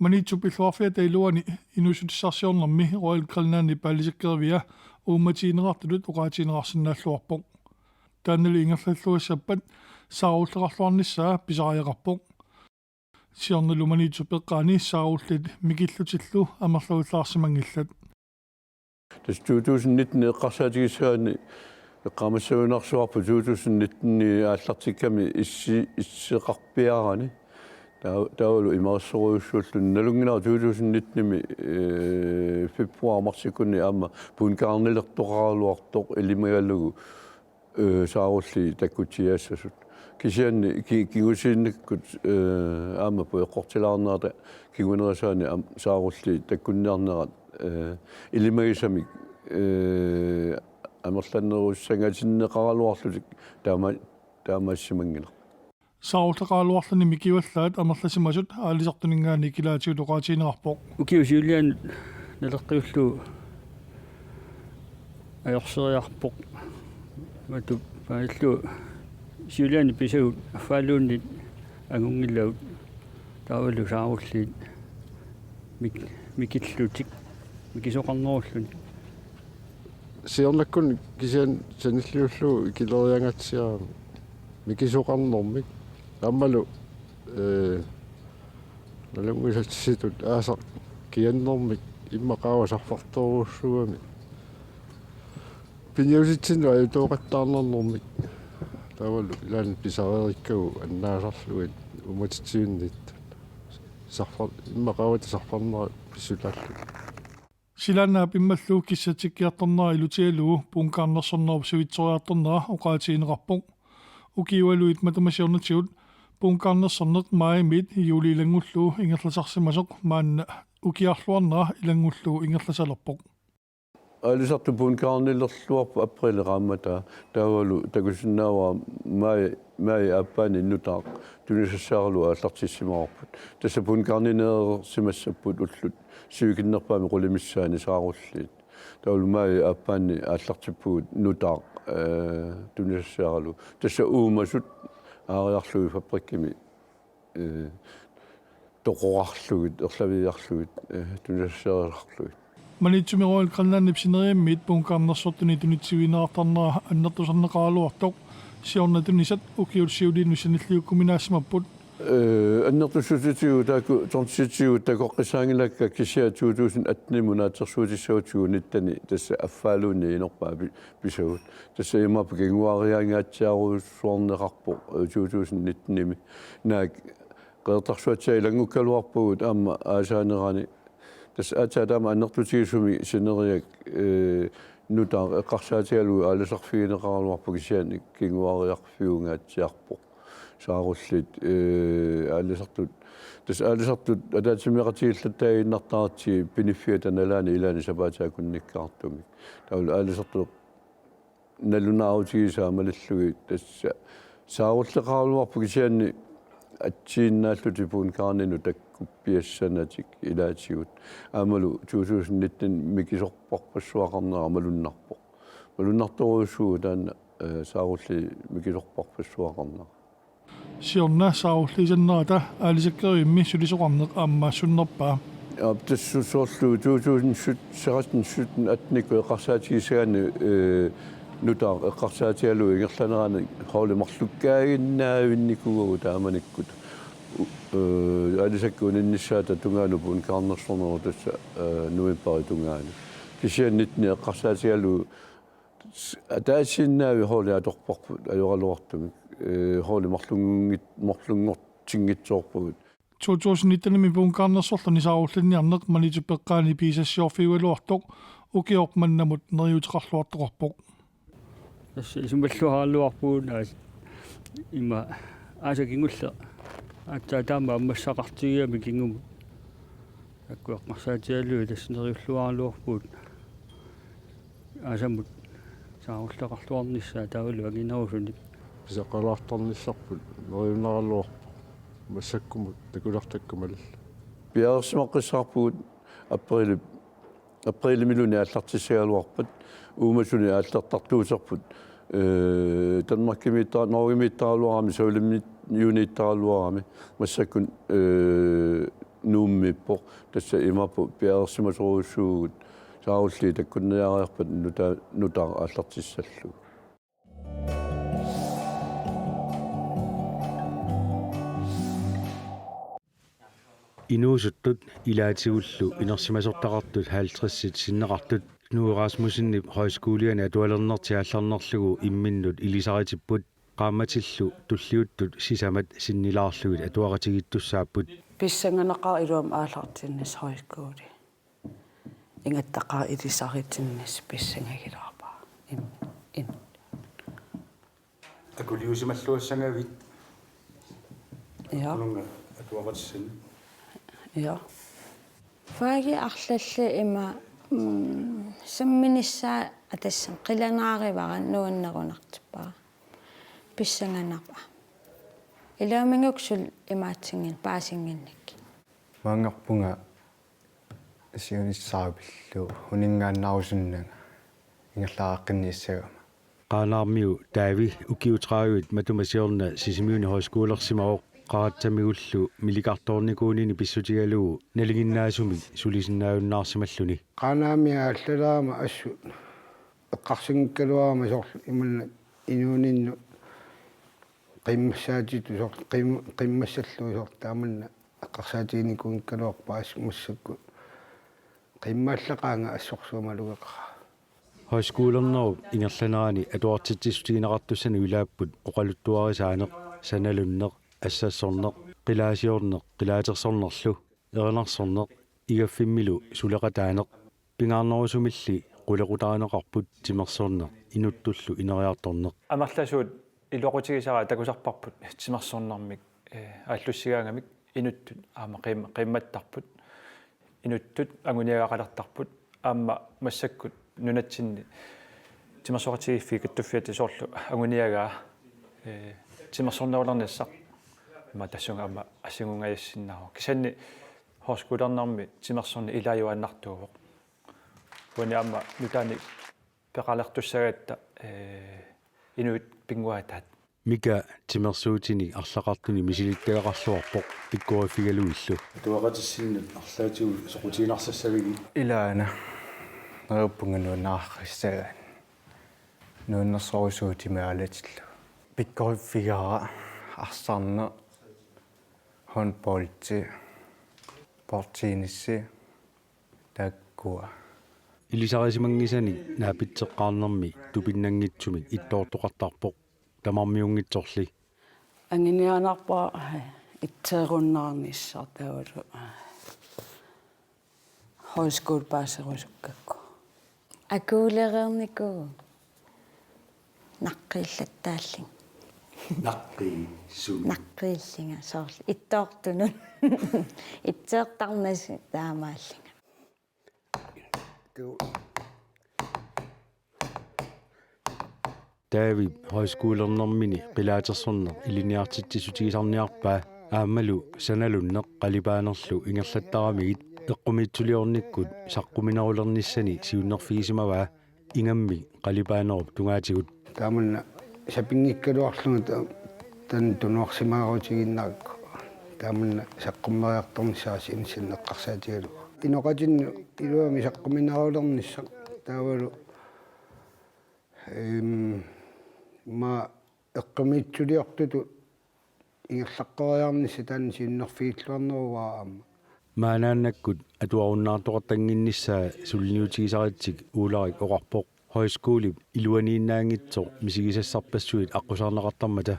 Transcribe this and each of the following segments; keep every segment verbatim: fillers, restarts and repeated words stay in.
Maniitsup illoqarfiata iluani inuussutissarsiornermi Royal Greenlandip aalisakkeriviga uummatigineqartutut oqaatigineqarsinnaalluarpoq. Taannali ingerlalluassappat saarulleqarluarnissaa pisariaqarpoq. Siornalu Maniitsup eqqaani saarullit mikillutillu amerlavillaarsimanngillat. Tassa to tusind nitten eqqarsaatigissagaanni eqqaamassagunarsuarput to tusind nitten aallartikkami issi-, isseqarpiarani. Taa-, taavalu imarissorujussuulluni nalunngilara to tusind nitten-imi, eh, februar marsikkunni aamma Poongarnilertoqaraluartoq ilimagalugu, eh, saarulliit takkutigisassasut. Kisianni ki-, kingusinnerusukkut, eh, aamma pujoqqortilaarnerata kingunerisaani aam-, saarulliit takkunniarnerat, eh, ilimagisamik, eh, amerlanerussagatinneqaraluarlutik taama-, taamaassimanngilaq. Saarulleqaraluarluni mikivallaat amerlasimasut aalisartuninngaanniit ilaatigut oqaatigineqarpoq. Ukiut siuliani naleqqiullugu ajorseriarpoq. Matu paillu siuliani pisagut affaaluunniit angunngilagut taavalu saarulliit mik-, mikillutik mikisoqarnerulluni. Siornakkunni kisianni sanilliullugu ikileriangaatsiarami mikisoqarnermik. Aammalu, eh, nalunngisatsisutut aasaq kiannermik immaqa qaava sarfartorujussuugami. Piniutitsinnut ajutooqattaarnarnermik. Taavalu ilaanni pisareerikkagut annaasarlugit uummatitsivinniittut. Sarfar-, immaqa qaavata sarfarnera pissutaalluni. Silaannaap immallu kissatsikkiartornera ilutigalugu Poongarnersornerup sivitsoriartornera oqaatigineqarpoq. Ukiualuit matuma siornatigut Poongarnersorneq maajimiit juulip ilanngullugu ingerlasarsimasoq maanna ukiarluarnera ilanngullugu ingerlasalerpoq. Aalisartut Poongarnilerluarput apriilip qaammataa taavalu takusinnaavara maaji, maaji aappaani nutaaq tunisassaaralugu aallartissimavarput. Tassa Poongarnineersimassapput ullut sivikinnerpaamik qulit missaanni saarulliit. Taavalu maaji aappaani aallartippugut nutaaq, eh, tunisassaaralugu. Tassa uumasut aariarlugit fabrikkimi, eh, toqorarlugit, erlaviiarlugit, eh, tunisassaariarlugit. Maniitsumi Royal Greenlandip sineriammiit Poongarnersortuni tunitsivigineqartarnera annertusarneqaraluartoq siorna tunisat ukiut siuliinut sanilliukkuminaassimapput. Eh, annertussutitigut taakku tontsitigut takoqqissaanngilakka kisianni to tusind atten-imut naatsorsuutissagutsigu nitten-i tassa affaaluunniit inorpaa pi-, pisagut. Tassa imaappa kinguariangaatsiarujussuarneqarpoq, eh, to tusind nitten-imi. Naak Qeqertarsuatsiaat ilanngukkaluarpagut aamma aasaanerani. Tassa aatsaat taama annertutigisumik sineriak, eh, nutaaq eqqarsaatigalugu aalisarfigineqaraluarpoq kisianni kinguariarfiungaatsiarpoq. Saarulliit, eh, aalisartut. Tassa aalisartut ataatsimeeqatigiillattaaginnartaratsigit piniffiata nalaani ilaanni sapaatip akunnikkaartumik. Taavalu aalisartut nalunaarutigisaat malillugit tassa saarulleqaraluarpoq kisianni atsiinnaallutik Poongarninut takkuppiassanatik ilaatigut. Aammalu to tusind nitten mikisorpassuaqarnera malunnarpoq. Malunnartorujussuuvoq taanna, eh, saarulliit mikisorpassuaqarnera. Siorna saarulliisannerata aalisakkerivimmi sulisoqarneq aamma sunnerpaa? Aap, tassa soorlu to tusind sytten, seksten, sytten, atten-ikkut eqqarsaatigissagaanni, eh, nutaaq eqqarsaatigalugu ingerlanerani holdi marlukkaaginnaavinnikuugatta taamanikkut. U-, eh, aalisakkat uninnissaata tungaanut Poongarnersornerup tassa, eh, novembarip tungaanut. Kisianni nitten eqqarsaatigalugu s-, ataasiinnaavik holdi atorparput ajoraluartumik, eh, holdi marlunngit-, marlunngortinngitsoorpagut. To tusind nitten-imi Poongarnersorluni saarullinniarneq Maniitsup eqqaani pigisassiorfiugaluartoq ukioq mannamut neriuuteqarluartoqarpoq. Tassa isumalluaraluarpugut aas-, ima aasaq kingulleq. Aatsaat taama ammassaqartigigami kingumut. Taakku eqqarsaatigalugit tassa neriulluaraluarpugut. Aasamut saarulleqarluarnissaa taavalu anginerusunik. Pisaqalaartarnissarput neriunaraluarpoq. Massakkumut takulertakka malillugu. Piareersimaqqissaarpugut apriilip, apriilimiluunniit aallartissagaluarpat. Uumasuni aallartartuuterput. Eh, Danmarkimiittara-, Norgemiittaraluarami, Savalimmiuniittaraluarami. Massakkut, eh, Nuummiippoq, tassa imaappoq piareersimasorujussuuvugut saarulliit takkunniariarpat nuta-, nutaaq aallartissallugu. Inuusuttut ilaatigullu inersimasortaqartut halvtredsit sinneqartut Knud Rasmussenip højskoliani atualernertik aallarnerlugu imminnut ilisaritipput, qaammatillu tulliuttut sisamat sinnilaarlugit atuaqatigiittussaapput. Pissanganaqaaq iluamik aallartinnissaq højskoli. Ingattaqaaq ilisaritinnissaq pissangagilaarpara. Im-, im-. Akuliusimalluassagavit? Ja. Nunga atuaqatissani? Ja. Fagi arlalli ima, mm, samminissaa atassam qilanaarivara nuannerunartippara. Pissanganarpoq. Iluamigukku suli imaatsinngin-, paasinngikkaluarlugit. Maanngarpunga siunissaq pillugu uninngaannarusunnanga ingerlaqqinniassagama. Qaanaarmiu Taavi ukiut tredive matuma siorna Sisimiuni højskolersimavoq, qaratsamigullu milikartoornikuunini pissutigalugu nalinginnaasumik sulisinnaajunnaarsimalluni. Qaanaami aallalaarama assut eqqarsanngikkaluarama soorlu imanna inuuninnut qimmassaatitut soorlu qim-, qimmassallugu soorlu taamanna eqqarsaatiginikuunngikkaluarpara, assut massakkut qimmaallaqaanga assorsuaq malugeqaara. Højskolernerup ingerlanerani atuartitsissutigineqartussanut ilaapput oqaluttuarisaaneq, sanalunneq, assassorneq, qilaasiorneq, qilaatersornerlu, erinarsorneq, igaffimmilu suleqataaneq, pingaarnerusumilli qulequtarineqarput timersorneq, inuttullu ineriartorneq. Amerlasuut iluaqutigisaraat takusarparput timersornermik, eh, aallussigaangamik inuttut aamma qim-, qimmattarput, inuttut anguniagaqalertarput, aamma massakkut nunatsinni timersoqatigiiffiit kattuffiata soorlu anguniagaa, eh, timersornerulernissaq. Ima tassunga aamma assigiinngajassinnaavoq. Kisianni højskolernermi timersorneq ilaajuaannartuuvoq. Uani aamma nutaanik peqalertussagatta, eh, inuit pinnguaataat. Mika timersuutinik arlaqartunik misilittagaqarluarpoq pikkoriffigalugillu. Atuaqatissinnut arlaatigut soqutiginarsassavigit? Ilaana. Neriuppunga nuannaarissagaanni. Nuannersorujussuuvoq timip aalatillugu. Pikkoriffigara arsarneq, håndboldi, bordtennissi, taakkua. Ilisarisimanngisanik naapitseqqaarnermi tupinnanngitsumik ittoortoqartarpoq, tamarmiunngitsorli. Anguniagarpara itseerunnaarnissaq taavalu højskole paaserusukkakku. Akuulereernikuuvoq. Naqqiillattaallunga. Naqqiissu. Naqqiillunga soorlu ittoortunut. Itseertarnasi taamaallunga. Tu. Taavip højskolernermini qilaatersorneq ilinniartitsissutigisarniarpaa aammalu sanalunneq qalipaanerlu ingerlattaramigit eqqumiitsuliornikkut saqqumminerulernissani siunnerfigisimavaa ingammik qalipaanerup tungaatigut. Taamanna sapinngikkalaarlunga ta-, taanna tunuarsimaarutigiinnarakku. Taamanna saqqummeriartornissaa siunissami eqqarsaatigalugu. Inoqatinnut iluamik saqqumminerulernissaq taavalu, ehm, ima eqqumiitsuliortutut ingerlaqqeriarnissaq taanna siunnerfigilluarneruara aamma. Maanaannakkut atuarunnaartoqartannginnissaa suliniutigisaritsik Ulrik oqarpoq højskolip iluaniinnaanngitsoq misigisassarpassuit aqqusaarneqartarmata.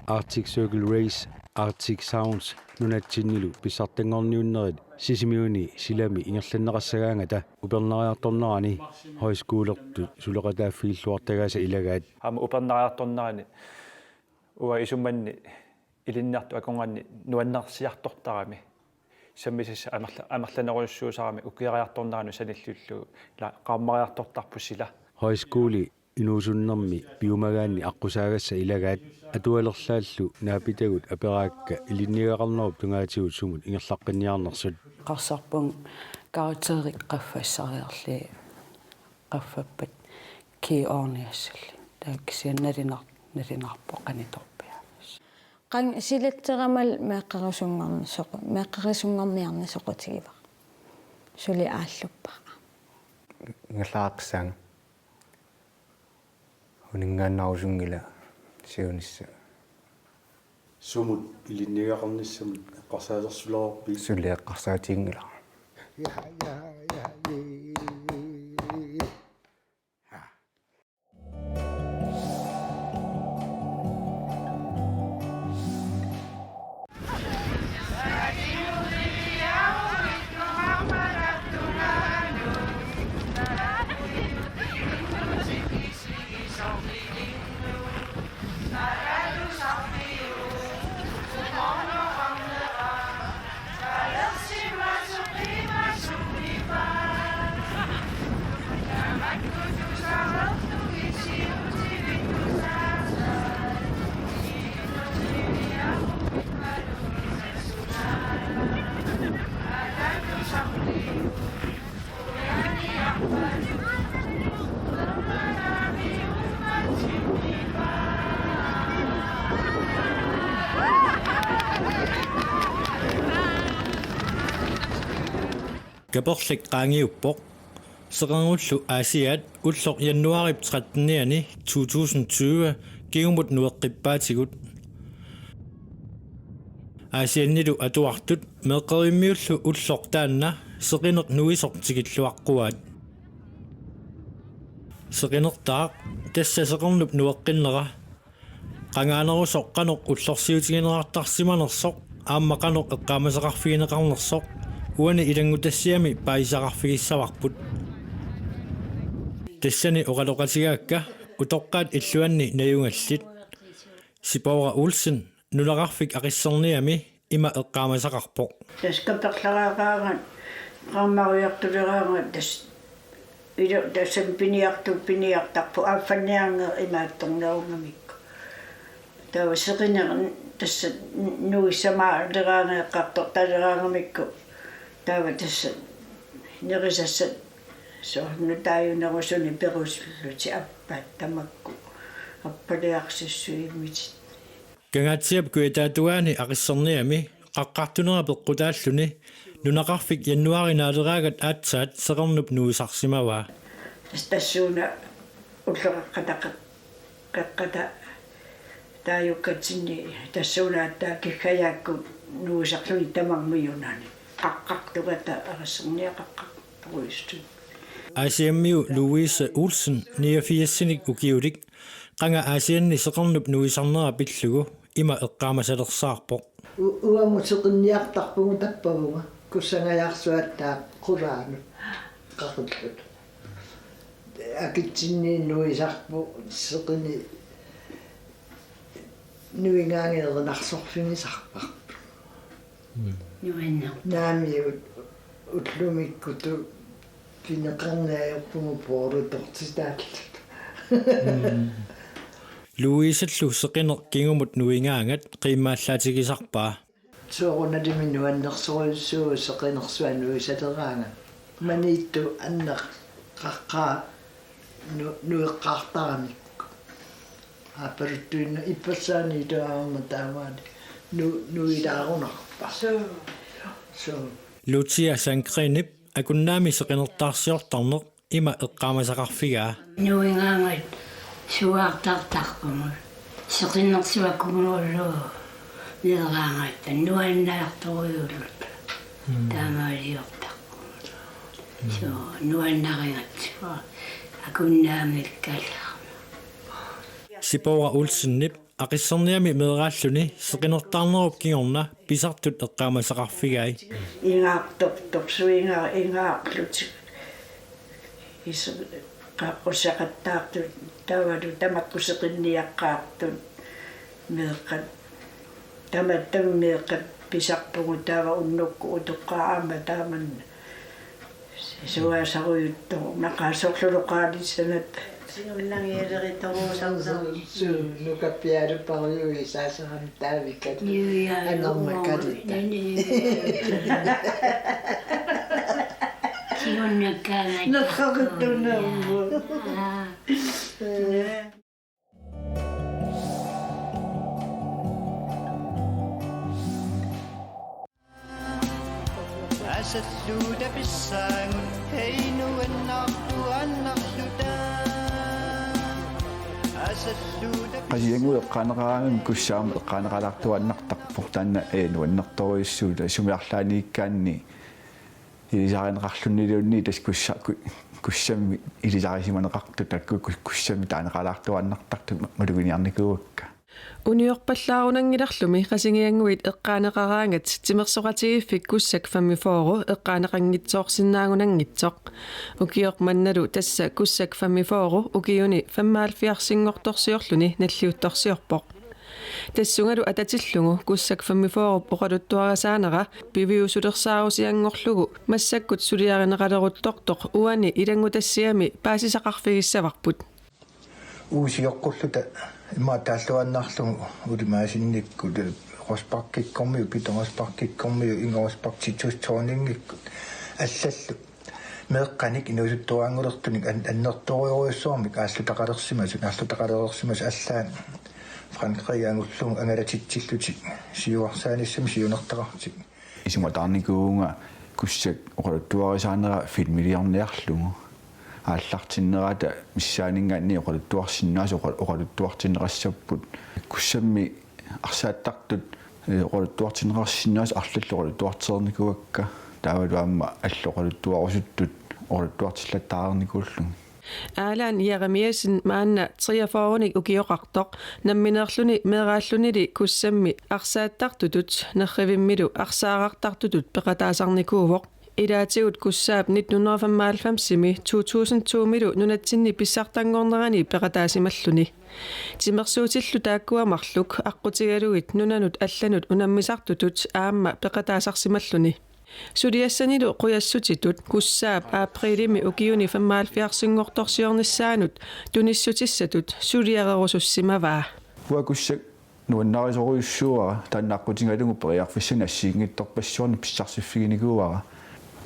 Arctic Circle Race, Arctic Sounds nunatsinnilu pissartanngorniunnerit Sisimiuni silami ingerlanneqassagaangata upernariartornerani højskolertut suleqataaffigilluartagaasa ilagaat. Aamma upernariartornerani uanga isumanni ilinniartut akornanni nuannersiartortarami. Sammisissaq amerla-, amerlanerujussuusarami ukiariartorneranut sanilliullugu, ila qaammariartortarpoq sila. Højskoli inuusunnermi piumagaanni aqqusaagassat ilagaat atualerlaallu naapitagut aperaakka ilinniagaqarnerup tungaatigut sumut ingerlaqqinniarnersut. Eqqarsarpunga karakterit qaffassariarlugit qaffappat key orniassallugu. Taava kisianni nalunar-, nalunarpoq qanitorpiaanersoq. Qanga silatserama meeqqerisunngornisoqu-, meeqqerisunngorniarneq soqutigivara. Suli aalluppara. Ingerlaqqissaanga. Uninngaannarusunngilaq siunissaq. Sumut ilinniagaqarnissamut eqqarsaatersulerpit? Suli eqqarsaatiginngilaq. Kaperlak qaangiuppoq. Seqernerullu Aasiaat ulloq januaarip trettenianni to tusind tyve kingumut nueqqippaatigut. Aasiannilu atuartut meeqqerivimmiullu ulloq taanna seqineq nuisoq tikilluaqquaat. Seqinertaaq tassa seqernup nueqqinnera. Qangaanerusoq qanoq ullorsiutigineqartarsimanersoq aamma qanoq eqqaamasaqarfigineqarnersoq uani ilanngutassiami paasisaqarfigissavarput. Tassani oqaloqatigaakka utoqqaat illuanni najugallit. Sipora Olsen nunaqarfik Aqisserniami ima eqqaamasaqarpoq. Tassa kaperlaraaraangat, qaammarujartuleraangat, tassa ilo tassami piniartu-, piniartarpoq, affanniarneq imaattornerugamikku. Taava seqineq tassa nuissamaaleraangat eqqartortaleraangamikku. Taava tassa nerisassat soorlu nutaajunerusunik perusullutik appat tamakku. Appaliarsissuit immitit. Kangaatsiap kujataatugaani Aqisserniami qaqqartunera peqqutaalluni nunaqarfik januaari naaleraangat aatsaat seqernup nuisarsimavaa. Tas-, tassuuna ulloqeqqata qeq-, qeqqata taajukkatsinni tassuuna aatsaat kiggajaakkut nuisarluni tamarmik Junani. Qaqqartugata Aqisserniaq qaqqartorujussuuvoq. Aasiammiu Louise Olsen niogfirsinik ukiulik qanga Aasianni seqernup nuisarnera pillugu ima eqqaamasalersaarpoq. U-, uagut seqinniartarpugut tappavunga, kussangajaarsuattaaq qulaanut qaqilluta. Akitsinniit nuisarput seqineq nuigaangat erinarsorfigisarparput. Mm. Nuanneq. Naamik, ut-, ullumikkutut pineqarneq ajorpugut puorlutortitaalluta. Mm. Louisellu seqineq kingumut nuigaangat qiimmallaatigisarpaa. Soorunalimi nuannersorujussuuvoq seqinersuaq nuisaleraangat. Maniittoq anneq qaqqaa nu-, nueqqaartaramikku. Aappaluttuinnaq ippassaani ituaarma taamaali nu-, nuilaarunarpaa. Suu. Suu. Lucia Sandgrenip Akunnaami seqinertaarsiortarneq ima eqqaamasaqarfigaa. Nuigaangat suaartartarpugut. Seqinersuakkunnguullu meeraangatta nuannaartorujulluta. Mm. Taamaaliortarpugut. Mm. Suu, nuannarigatsigu. Akunnaamikkallaarna. Sipora Olsenip Aqisserniami meeraalluni seqinertaarnerup kingorna pisartut eqqaamasaqarfigai. Ingaartortorsuit inga-, ingaarlutik. Is-, qaqqussaqattaartut taavalu tamakku seqinniaqqaartut meeqqat. Tamatta meeqqat pisarpugut taava unnukkut utoqqaat aamma taamanna. Suaasarujuttoq naqaasorluloqaalissanata. Sigunnagialeritoruusartarmi. Suu, nukappiarupparujuit saasarami taavikkat. Juu, jaa, juu, anormakkaluta. Nani. Sigunnakkaangat. Naqaruttunermu. Aa. Ee. Asalluta pissaagut, hej nuannaartuaannarluta. Asalluta. Qasigiannguit eqqaaneqaraangamik Kussaap eqqaaneqalaartuaannartarpoq, taanna, ee, nuannertorujussuuvoq, sumi arlaannikkaanni ilisarineqarluniluunniit tassa Kussa-, Ku-, Kussammi ilisarisimaneqartut, taakku Ku-, Kussammi taaneqalaartuaannartartut ma-, maluginiarnikuuakka. Uniorpallaarunanngilarlumi Qasigiannguit eqqaaneqaraangat timersoqatigiiffik Kussak femogfyrre eqqaaneqanngitsoorsinnaagunanngitsoq. Ukioq mannalu tassa Kussak femogfyrre ukiuni femoghalvfjerdsinngortorsiorluni nalliuttorsiorpoq. Tassungalu atatillugu Kussak femogfyrrep oqaluttuarisaanera piviusulersaarusianngorlugu massakkut suliarineqaleruttortoq uani ilanngutassiami paasisaqarfigissavarput. Uusioqqulluta immaqa taalluaannarlugu ulimaasinnikkut, Rosbachikkormiut, Peter Rosbachikkormiut, Inge Rosbach Titussoningikkut allallu. Meeqqanik inuusuttuaanngulertunik an-, annertoorujussuarmik aallutaqalersimasut, aallutaqalereersimasut allaat Frankrig angullugu angalatitsillutik siuarsaanissamik siunertaqartik. Isumataarnikuuvunga Kussak oqaluttuarisaanera filmiliorniarlugu. Aallartinnerata missaaninngaanniit oqaluttuarsinnaasoq oqa-, oqaluttuartinneqassapput. Kussammi arsaattartut, ee, oqaluttuartinneqarsinnaasut arlallit oqaluttuartereernikuuakka. Taavalu aamma allat oqaluttuarusuttut oqaluttuartillattaareernikuullugit. Allan Jeremiassen maanna treogfyrrenik ukioqartoq nammineerluni meeraallunili Kussammi arsaattartutut nerrivimmilu arsaarartartutut peqataasarnikuuvoq. Ilaatigut Kussaap nitten hundrede og femoghalvfemsimi to tusind to-milu nunatsinni pissartanngornerani peqataasimalluni. Timersuutillu taakkua marluk aqqutigalugit nunanut allanut unammisartutut aamma peqataasarsimalluni. Suliassanilu qujassutitut Kussaap aprilimi ukiuni femoghalvfjerdsinngortorsiornissaanut tunissutissatut suliarerusussimavaa. Uanga Kussak nuannarisorujussuuara, taanna aqqutigalugu periarfissanik assigiinngitsorpassuarnik pissarsiffiginikuuara.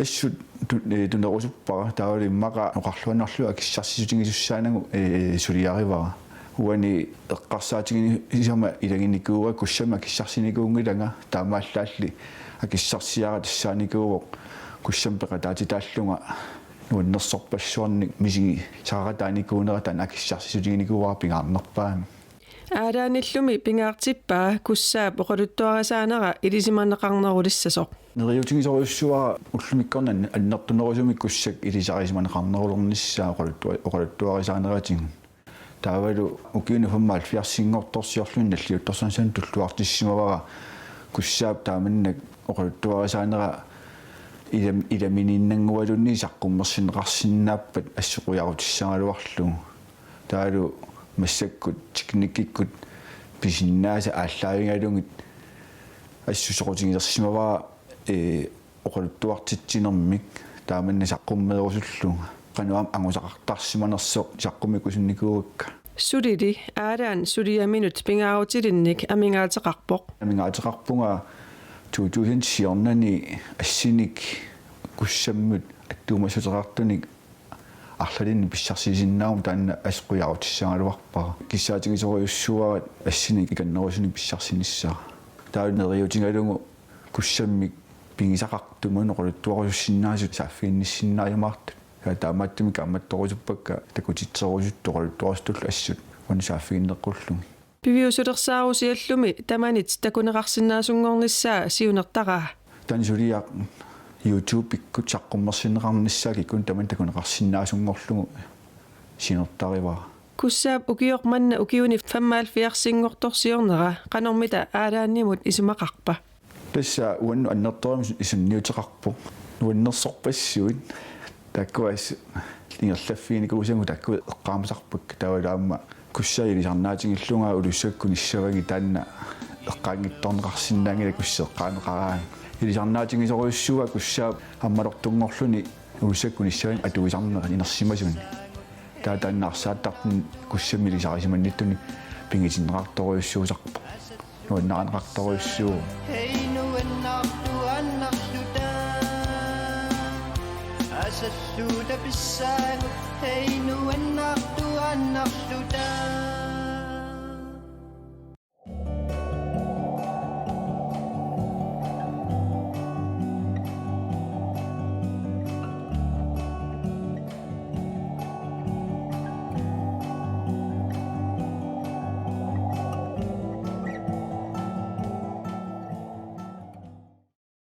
Assut tu-, ee, tunerusuppara, taavalu immaqa oqarluinnarlugu akissarsissutigisussaanagu, ee, suliarivara. Uani eqqarsaatigisama ilaginikuuara Kussammi akissarsinikuunngilanga, taamaallaalli akissarsiara tassaanikuuvoq Kussammi peqataatitaallunga nuannersorpassuarnik misigisaqaqataanikuunera, taanna akissarsissutiginikuuara pingaarnerpaamik. Allanillumi pingaartippaa Kussaap oqaluttuarisaanera ilisimaneqarnerulissasoq. Neriuutigisorujussuuara ullumikkornanni annertunerusumik Kussak ilisarisimaneqarnerulernissaa oqaluttua-, oqaluttuarisaaneratigut. Taavalu ukiuni femoghalvfjerdsinngortorsiorluni nalliuttorsiornissaanut tulluartissimavara Kussaap taamannak oqaluttuarisaanera ilam-, ilaminiinnanngualuunniit saqqummersinneqarsinnaappat assut qujarutissagaluarlugu. Taavalu massakkut teknikkikkut pisinnaasat aallaavigalugit assut soqutigilersimavara, ee, oqaluttuartitsinermik taamannak saqqummeerusullugu. Qanoq aamma angusaqartarsimanersoq saqqummiusunnikuuakka. Sulili Allan suliaminut pingaarutilinnik amigaateqarpoq. Amigaateqarpunga to tusind siornani assinik Kussammut attuumassuteqartunik arlalinnik pissarsisinnaaguma, taanna assut qujarutissagaluarpara. Kissaatigisorujussuuara assinik ikinnerusunik pissarsinissara. Taava neriuutigalugu Kussammik pigisaqartut oqaluttuarusussinnaasut saaffiginnissinnaajumaartut. Taamaattumik kaammattorusuppakka takutitserusuttut oqaluttuarusuttullu assut uannut saaffiginneqqullugit. Piviusulersaarusiallumi tamanit takuneqarsinnaasunngornissaa siunertaraa. Taanna suliaq YouTube-ikkut saqqummersinneqarnissaa kikkunnit tamanit takuneqarsinnaasunngorlugu siunertarivara. Kussaap ukioq manna ukiuni femoghalvfjerdsinngortorsiornera qanormita Allanimut isumaqarpa? Tassa uannut annertoorujussuarmik sunniuteqarpoq. Nuannersorpassuit. Taakkua assut ingerlaffiginikuusagut taakku eqqaamasarpakka, taavalu aamma Kussaa ilisarnaatigillugu Ulussakkut nissavagit taanna eqqaanngitsoorneqarsinnaanngilaq Kussaa eqqaaneqaraangat. Ilisarnaatigisorujussuuara Kussaap ammalortunngorluni Ulussakkut nissavani atuisarneq inersimasuni. Taava taanna arsaattartuni Kussammi ilisarisimannittuni pigitinneqartorujussuusarpoq. Nuannarineqartorujussuuvoq. Hej nuannaartuaannarluta. Asalluta pissaagut, hej nuannaar-